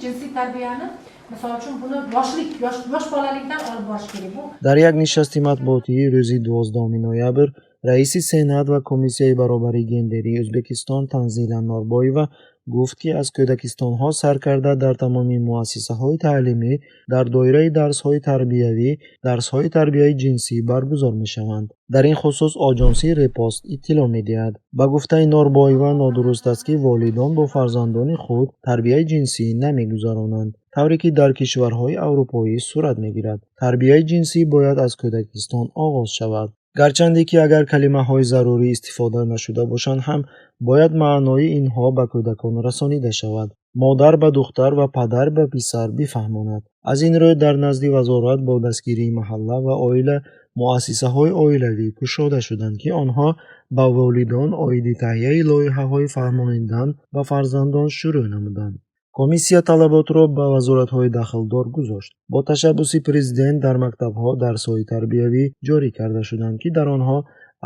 Jinsiy tarbiyani, misol uchun, buni yoshlik, yosh bolalikdan olib borish kerak bu. Дар як нишасти матбуотии рӯзи 12 ноябр раиси Сенат ва Комиссияи баробарии гендерии Ӯзбекистон Танзила Норбоева гуфт, ки аз кӯдакистонҳо сар карда дар тамоми муассисаҳои таълимӣ дар доираи дарсҳои тарбиявӣ дарсҳои тарбияи ҷинсӣ баргузор мешаванд. Дар ин хусус оҷонсии «Репост» иттилоъ медиҳад. Ба гуфтаи Норбоева, нодуруст аст, ки волидон бо фарзандони худ тарбияи ҷинсӣ намегузаронанд, тавре ки дар кишварҳои аврупоӣ сурат мегирад. Тарбияи ҷинсӣ бояд аз кӯдакистон оғоз шавад. Гарчанде ки агар калимаҳои зарурӣ истифода нашуда бошанд ҳам, бояд маънои инҳо ба кӯдакон расонида шавад. Модар ба духтар ва падар ба писар бифаҳмонад. Аз ин рӯ дар назди вазорат бо дастгирии маҳалла ва оила муассисаҳои оилавӣ кушода шуданд, ки онҳо ба волидон оиди таҳияи лоиҳаҳои фаҳмонидан ба фарзандон шурӯъ намуданд. Комиссия талаботро ба вазоратҳои дахлдор гузошт. Бо ташаббуси президент дар мактабҳо дарсҳои тарбиявӣ ҷорӣ карда шуданд, ки дар онҳо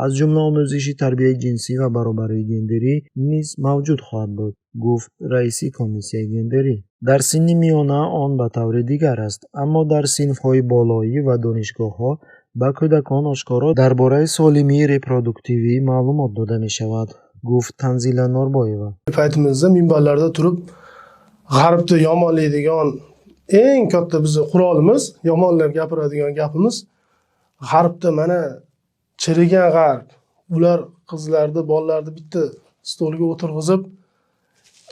аз ҷумла омӯзиши тарбияи ҷинсӣ ва баробарии гендерӣ низ мавҷуд хоҳад буд, гуфт раиси комиссияи гендерӣ. Дар синни миёна он ба таври дигар аст, аммо дар синфҳои болоӣ ва донишгоҳҳо ба кӯдакон ошкоро дар бораи солимии репродуктивӣ маълумот дода мешавад, гуфт Танзила Норбоева. Paytimizda minbarlarda turib g'arbni yomonlaydigan eng katta bizni qurolimiz, yomonlab gapiradigan gapimiz: g'arbda mana chirigan g'arb, ular qizlarni, bolalarni bitta stolga o'tirg'izib,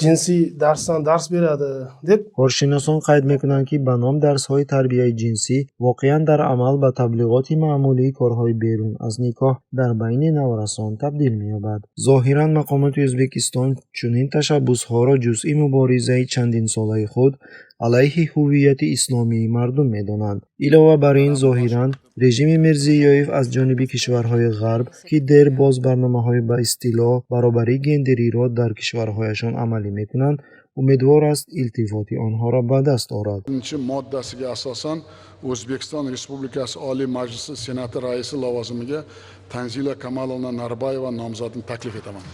jinsiy darsdan dars beradi, deb. Коршиносон қайд мекунанд, ки ба ном дарсҳои тарбияи ҷинсӣ воқеан дар амал ба таблиғоти маъмулии корҳои берун аз никоҳ дар байни наврасон табдил меёбад. Зоҳиран, мақомоти Ӯзбекистон чунин ташаббусҳоро ҷузъи муборизаи чандинсолаи худ алайҳи ҳуввияти исломии мардум медонанд. Илова бар ин, зоҳиран, режими Мирзиёев аз ҷониби кишварҳои Ғарб, ки дер боз барномаҳои ба истилоҳ баробарии гендериро дар кишварҳояшон амалӣ мекунанд, умедвор аст илтифоти онҳоро ба даст орад. Moddasiga asosan O'zbekiston Respublikasi Oliy Majlisi Senati raisi lavozimiga Tanzila Kamalovna Narbayeva nomzodini taklif etaman.